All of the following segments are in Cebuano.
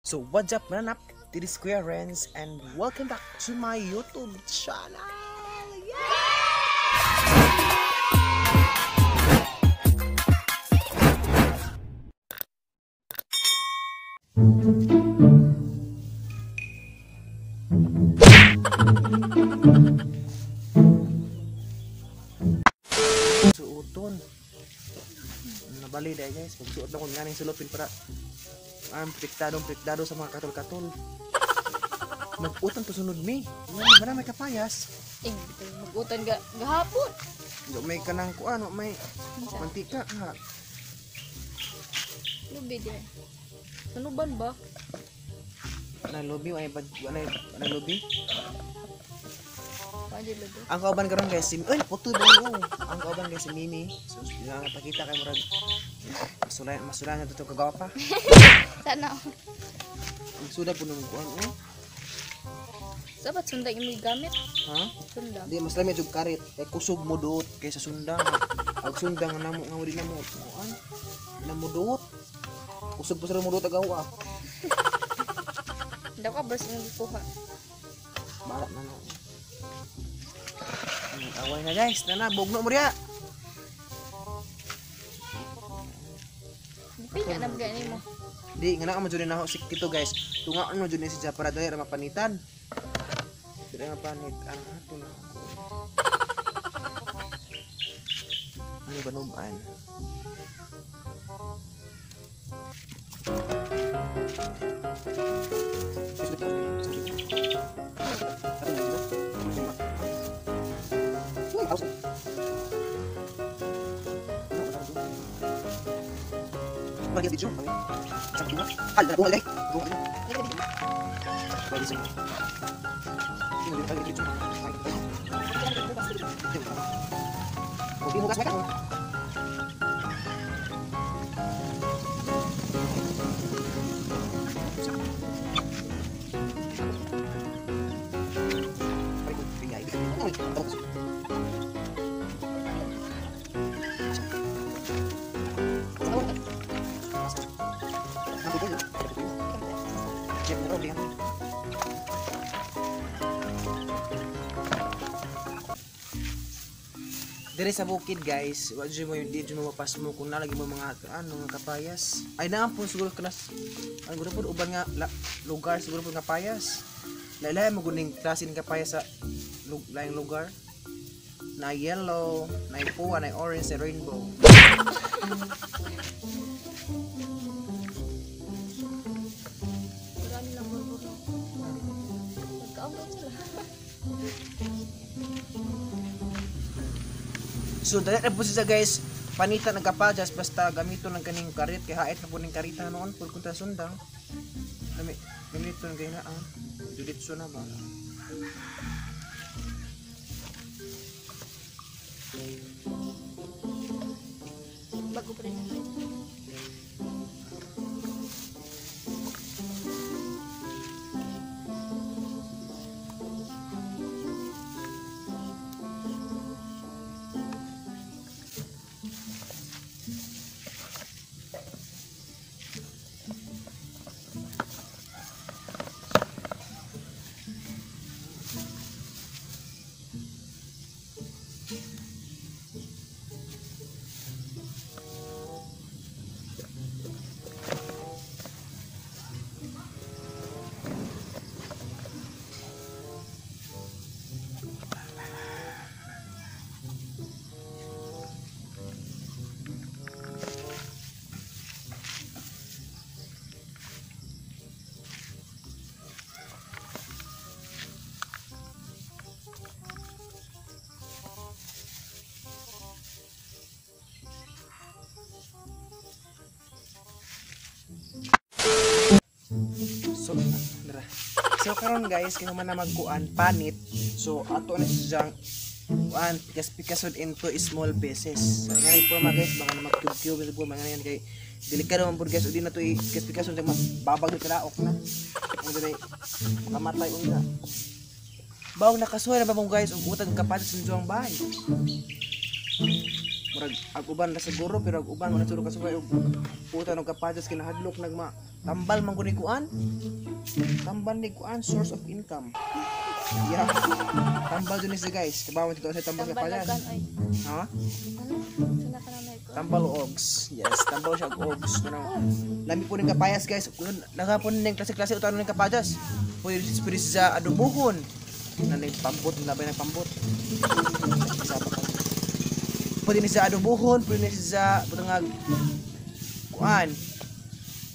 So what's up, mananap? This is Kuya Renz and welcome back to my YouTube channel! Yeah! Suoton. Nabali dahil guys, pagsuot na ko nga ng sulopin para ang protektadong sa mga katol-katol. Mag-utan to sunod mi. Wala may kapayas. Eh, mag-utan ga gahapon. Wa may kanang kuan, wa may mantika ha. Lubi di. Sanuban ba? Na lubi wa na lubi. Lubi. Ang kauban karon guys si ay puto ba mo. Ang kauban guys si Mimi. So nga pakita kay murag masulay masulay na to kagwapa. Sana. Ang suda po nung kuan oh. Dapat sundang imong gamit. Ha? Sundang. Di mas lami jud karit kay kusog mo duot kaysa sundang. Ag sundang nga namo nga di namo kuan. Namo duot. Kusog pa sa mo duot agaw ah. Daw ka bras imong gikuha. Bahala na na. Away na guys, nana bugno mo riya. Di nga na gani mo. Di nga na mo jud na si kito guys. Tungaon mo jud ni siya para dali ra mapanitan. Dili mapanit ang ato na ako. Ano ba nuban? Dire sa bukid guys, wa jud mo di jud mo mapasmo kung nalagi mo mga ano nga kapayas. Ay naa po siguro knas. Ang guro po uban nga lugar siguro po nga payas. Laylay mo guning klase ng kapayas sa laing lugar. Na yellow, na ipuha, na orange, na rainbow. Marami lang burburo. Nagkaambot sila. So dali na po siya guys, panita nagkapajas basta gamito ng kaning karit kay hait na po ning karita noon pud kunta sundang. Lami gamito ng gayna ah. Dulitso na ba. Bago pa rin ang So, dara. So karon guys, kay human na magkuan panit. So ato na siyang kuan pikas-pikasod into small pieces. So ingani po mga guys, baka na mag-cube-cube sa mga yan kay delikado man pud guys, udi na to i-pikas-pikason kay babag ni kalaok na. Ang dili makamatay unta. Baw nakasuhay na ba mo guys og utang kapalit sa juang bay. Murag ag uban ra siguro, pero ag uban wala siguro kasugay og utan og kapayas, kinahadlok nagma tambal man gud ni kuan. Tambal ni kuan, source of income. Yeah. Tambal dun ni siya, guys. Kabawan dito sa tambal sa Tambal na kapayas. kuan oy. Ha? Ano? Sana ka na may kuan. Tambal ogs. Yes, tambal siya og ogs. Kanang lami po ning kapayas, guys. Nagapon ning klase-klase utan ning kapayas. Pwede pwede sa adobohon. Nanay pambot, labay ng pambot. Sa pa. Pwede ni sa adobohon, pwede ni sa butangag kuan.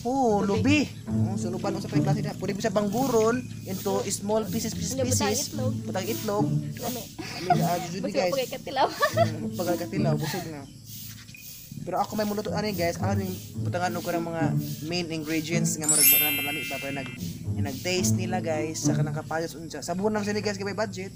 Oh, lubi. Oh, sunuban unsa pa yung klase na. Pwede mo sa bangguron into small pieces pieces Hindi, butang pieces. itlog. Butang itlog. Lami. Ami jud ni Busog guys. pa kay katilaw. Pagkatilaw, busog na. Pero ako may muluto ani, guys, ano yung butangan ko ng mga main ingredients nga murag marami marami pa pero nag taste nila, guys, sa kanang kapayas unsa. Sabon lang sila, guys, kay may budget.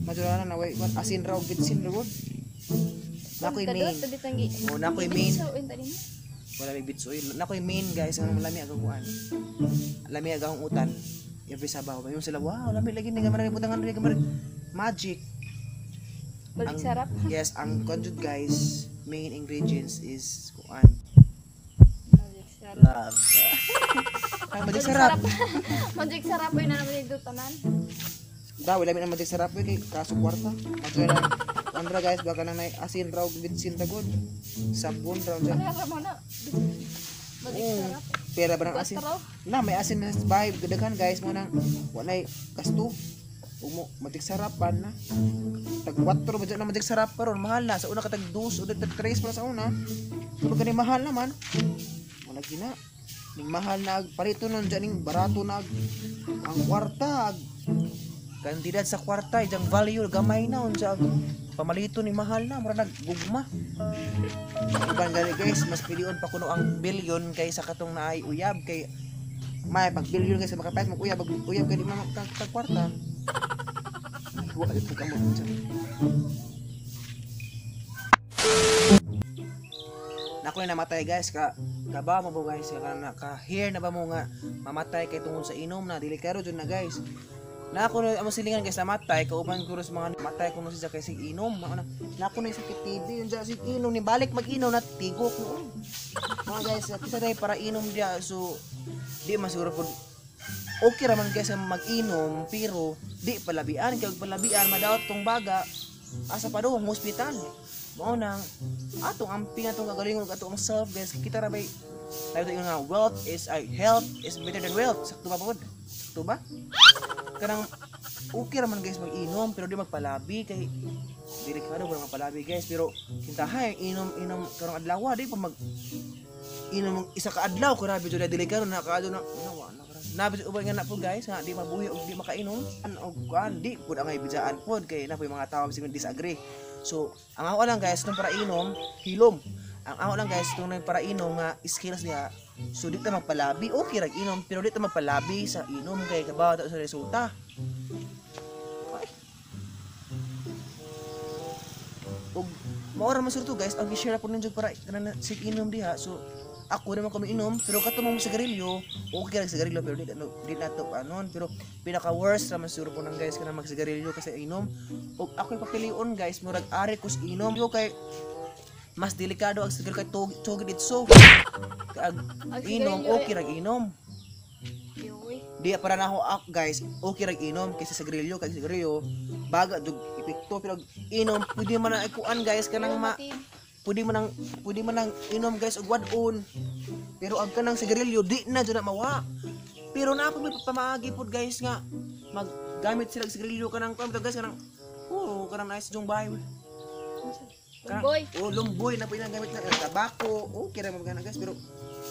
Madura na na way asin raw bitsin ra gud. Nakoy main. Oh, nakoy main. Wala may bitsoy. Nakoy main, guys, ang lami ang kuan. Lami ang utan. Every sabaw. Yung sila, "Wow, lami lagi ni gamay butangan ri gamay." Magic. Balik sarap. Yes, ang conjud, guys, main ingredients is kuan. Magic sarap. Love. Ang magic sarap. Magic sarap ay na naman dito tanan. Da, wala mi ang magic sarap eh, kay kaso kwarta. Madura na. Andra, guys, baka na nay asin raw bitsin tagod. Sabon raw dyan. Ano mo na? Magic Oo. sarap. Pera ba ng asin? Kwatro. Na, may asin na sa bahay. Gadagan, guys, mo nang walay kasto. Umo, magic sarapan na. Tag 4 ba dyan na magic sarap karon, mahal na. Sa una ka tag 2 o tag 3 pa sa una. Pero gani mahal naman. Wala gina. Ning mahal na palito nun dyan ning barato na ang kwarta kantidad sa kwarta ijang value gamay na unsa pamalito ni mahal na mura naggugma. Uban gani, guys, mas pilion pa kuno ang billion kaysa katong naay uyab, kay may pag billion kaysa makapayat mag uyab, uyab kay di man tag kwarta. Wa ka kamo unsa. Nako na namatay, guys, ka kaba mo ba, guys, ka na ka hear na ba mo nga mamatay kay tungod sa inom na delikado jud na, guys. Na ako na amo silingan, guys, namatay kauban ko sa mga matay kuno siya kay sig inom. Mao na na ako na sakit TB yun siya sig inom ni balik mag-inom na tigok noon. Mga guys, kisa dai para inom dia, so di man siguro pud okay ra man, guys, ang mag-inom, pero di palabian, kay og palabian madaot tong baga asa pa do hospital. Mao nang atong amping atong kagalingon atong self, guys, kita ra bay labi nga wealth is ay health is better than wealth. Sakto ba pod? Sakto ba? Kanang okay ra man, guys, mag-inom, pero di magpalabi kay delikado ba magpalabi, guys. Pero kintahay inom inom karong adlaw, di pa mag inom og isa ka adlaw, grabe jud na delikado na kaadto na nawa na nabi uban nga na po, guys, nga di mabuhi og di makainom an og kuan di pud angay bidjaan pod kay na po yung mga tao siguro disagree. So ang ako lang, guys, nung para inom hilom, ang ako lang, guys, nung para inom nga skills diha, so di ta magpalabi. Okay rag inom, pero di ta magpalabi sa inom kay kabaw ta sa resulta. Ay. Ug mao ra man to, guys, ang i-share ako ninyo para kanang sig inom diha. So ako naman kami inom, pero kato mo sigarilyo, okay ra sigarilyo, pero di ano di na to anon, pero pinaka worst ra man siguro po nang, guys, kanang magsigarilyo kasi inom. Ug ako papilion, guys, murag ari kus inom yo kay mas delikado ang sigarilyo kay tug tugid itso. Kag Ang inom sigarilyo, okay ra inom. Yoy. Di para na ako, guys, okay ra inom kaysa sigarilyo, kay sigarilyo baga jud epekto, pero inom pwede man na ikuan, guys, kanang ma pwede man nang inom, guys, og wad-on, pero ang kanang sigarilyo di na jud na mawa. Pero naa pa may pamaagi pod, guys, nga maggamit sila og sigarilyo kanang kuan guys, kanang oh kanang nice jung bahay. Lumboy. Oh, lumboy na po yung gamit na tabako. Okay ra man gana, guys, pero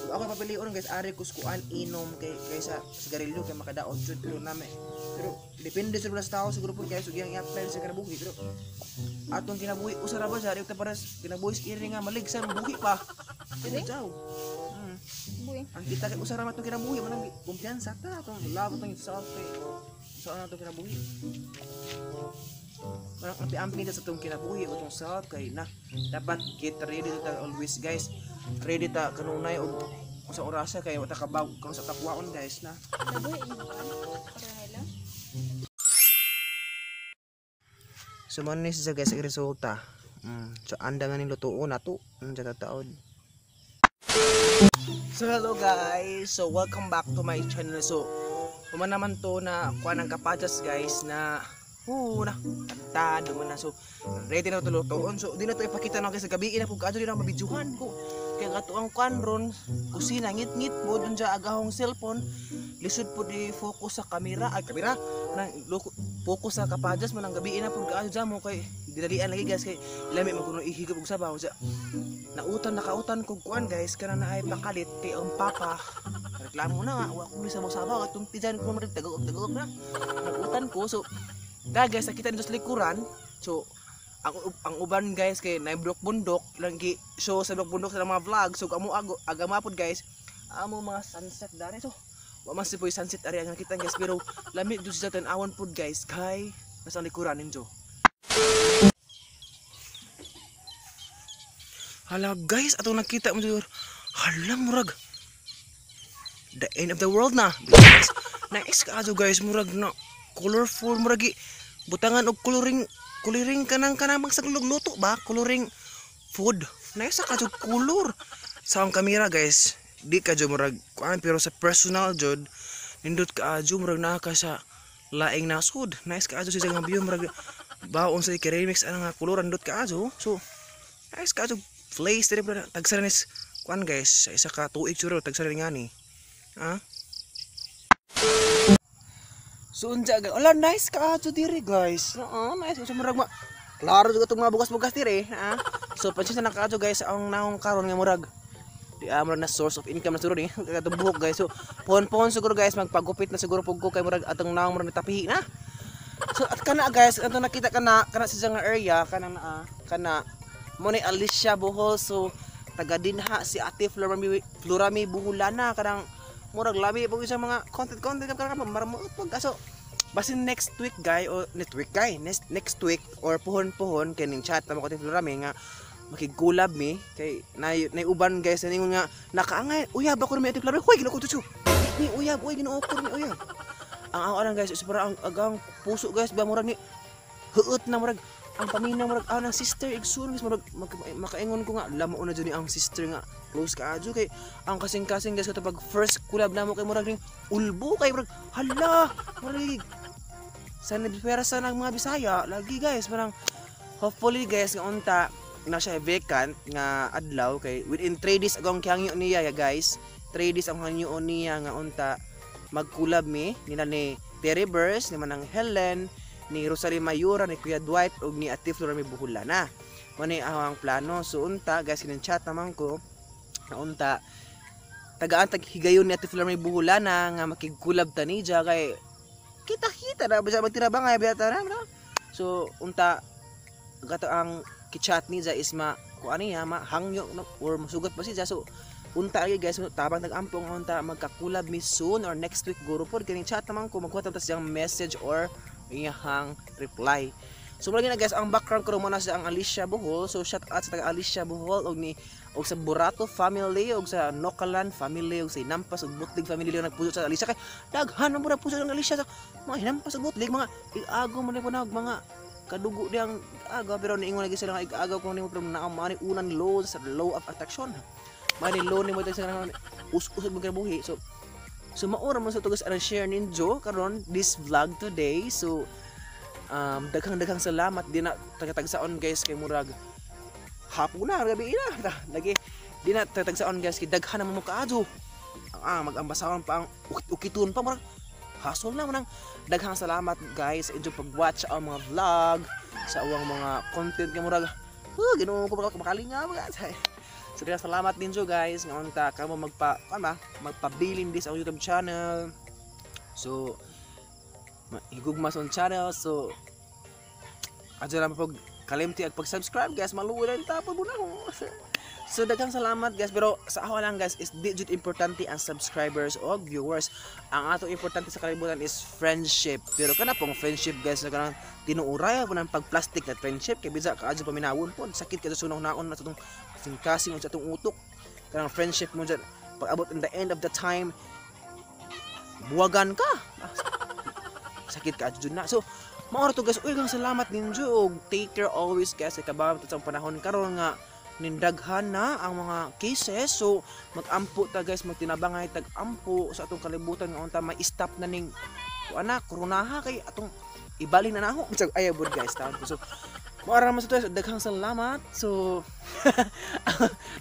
kung ako papilion, guys, ari kus kuan inom kay kaysa sigarilyo kay makadaot jud, pero nami pero depende sa tao siguro po, guys, ug iyang i-apply sa kinabuhi. Pero atong kinabuhi usa ra ba sa ta para kinabuhi sa iri nga maligsan buhi pa. Pwede? Ciao. Buhi. Ang kita kay usa ra man atong kinabuhi man ang kumpiyansa ta atong love atong self kay usa na atong kinabuhi. Parang ampi-ampi ta sa atong kinabuhi o atong self kay na dapat get ready ta always, guys. Ready ta kanunay og sa orasa kay wa ta kabaw kung sa takwaon, guys, na. Nabuhi imo kan. Para nila. So mo ni siya, guys, ang resulta. So anda nga ning lutuon nato. Unsa taod. So hello guys. So welcome back to my channel. So human naman to na kuan ang kapajas guys na na kantado man na. So ready na to lutuon. So di na to ipakita na guys, gabi na pug kadto di na mabidyohan ko. Kaya gato ang kuan ron kusina ngit-ngit po dun sa agahong cellphone. Lisod po di focus sa kamera, ay kamera nang focus sa kapajas man ang gabi na pud kaadto mo kay dinalian lagi guys kay lami man kuno ihigop og sabaw sa nautan nakautan kog kuan guys kana na ay pakalit kay ang papa reklamo na nga wa ko ni sabaw-sabaw atong tijan ko man tagaok na nagutan ko. So da guys nakita nito sa likuran. So ang uban guys kay na bundok lang gi show sa bundok sa mga vlog. So amo agama pod guys amo mga sunset dare. So wa man si poy sunset area nga nakita guys pero lami jud sa tan-awan pod guys kay nasa likuran ninyo. Hala guys, atong nakita mo jud. Hala murag the end of the world na. Nice ka ato guys, murag na colorful murag butangan og coloring coloring kanang kanang magsaglog luto ba, coloring food. Nice ka ato color. Sa ang kamera guys, di ka jud murag kuan pero sa personal jud nindot ka adyo murag naa ka sa laing nasod. Nice ka adyo sa nga view murag baon sa remix ana nga color nindot ka adyo. So nice ka adyo place dire bro tagsa nis kuan guys sa isa ka tuig suro tagsa rin ngani. Ha? So unja guys, ala nice ka adyo dire guys. Oo, nice so murag ma klaro jud atong mga bugas-bugas dire, ha. So pansya na ka adyo guys ang naong karon nga murag di murag na source of income na siguro ni katong buhok guys. So pohon-pohon siguro guys magpagupit na siguro pug ko kay murag atong naong murag nitapihi na. So at kana guys atong nakita kana kana sa nga area kana na kana mo ni Alicia Bohol. So taga dinha si Ate Florami Buholana kanang murag labi pug isang mga content kanang maramuot pag kaso basin next week guy o next week guy next week or pohon-pohon kining chat na mo ko Ate Florami nga makigkulab mi kay nay uban guys ningon nga nakaangay uyab ako ni Ate Florami. Hoy Ginoo ko tuchu ni uyab, oy Ginoo ko ni uyab. Ang ako lang guys is para ang agang puso guys ba murag ni huot na murag ang paminaw murag ang sister igsoon guys murag makaingon ko nga lamo na jud ni ang sister nga close ka adyo kay ang kasing-kasing guys katong pag first collab namo kay murag ning ulbo kay murag hala murag sa nagpera sa nang mga Bisaya lagi guys parang hopefully guys nga unta na siya vacant nga adlaw kay within 3 days agong hangyo niya ya guys 3 days ang hangyo niya nga unta magkulab mi nila ni Terry Burst ni Manang Helen ni Rosalie Mayura ni Kuya Dwight ug ni Ate Florami Buholana. Mo ni ang plano. So unta guys kining chat naman ko na unta tagaan tag higayon ni Ate Florami Buholana nga makigkulab ta niya kay kita-kita na bisa magtira ba nga biyata na no? So unta gato ang ki-chat niya is ma kuan niya mahangyo no, or masugat pa siya. So unta lagi guys tabang nag-ampong unta magkakulab mi soon or next week guro pod kining chat naman ko magkuha ta siyang message or iyang reply. So lagi na guys ang background ko mo na siya ang Alicia Bohol. So shout out sa taga Alicia Bohol og ni og sa Burato family og sa Nokalan family og sa Hinampas og Butlig family lang nagpuso sa Alicia kay daghan man pud puso ng Alicia sa mga Hinampas og Butlig mga igago man po nag mga kadugo diyang aga pero niingon lagi sila nga igago ko nimo pero naa man unan law sa law of attraction. Mani law nimo sa us-usod mo kinabuhi. So maura man sa tugas aron share ninyo karon this vlog today. So daghang-daghang salamat di na tagatagsaon guys kay murag hapon na gabi na lagi di na tagatagsaon guys kay daghan na mo kaadyo mag-ambasawan pa ang ukitun pa murag hasol na manang daghang salamat guys sa inyong pag-watch sa mga vlog sa awang mga content kay murag Ginoo ko makalinga mga. So daghang salamat ninyo guys nga unta kamo magpa kan ba magpabilin this ang YouTube channel. So higugma sa channel. So adyo lang pag kalimti ag pag-subscribe guys, maluoy lang tapon mo na. So daghang salamat guys, pero sa ako lang guys is di jud importante ang subscribers o viewers. Ang ato importante sa kalibutan is friendship. Pero kana pong friendship guys na kanang tinuuray po ng pag-plastic na friendship kay bisa kaadyo paminawon po. Sakit kadto sunaw naon na sa atong kasing-kasing sa atong utok. Kanang friendship mo dyan pag abot in the end of the time buwagan ka. Sakit ka jud na. So Mao to, guys. Uy, gang salamat ninyo og take care always, guys, kay kabalo sa panahon karon nga nindaghan na ang mga cases. So magampo ta, guys, magtinabangay tag ampo sa atong kalibutan nga unta may stop na ning kuan na koronaha kay atong ibalhin na nako. Bisag ayaw bud, guys, taon ko. So mao ra man sa to. Daghang salamat. So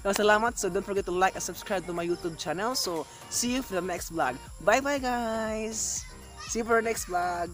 daghang salamat. So don't forget to like and subscribe to my YouTube channel. So see you for the next vlog. Bye bye, guys. See you for the next vlog.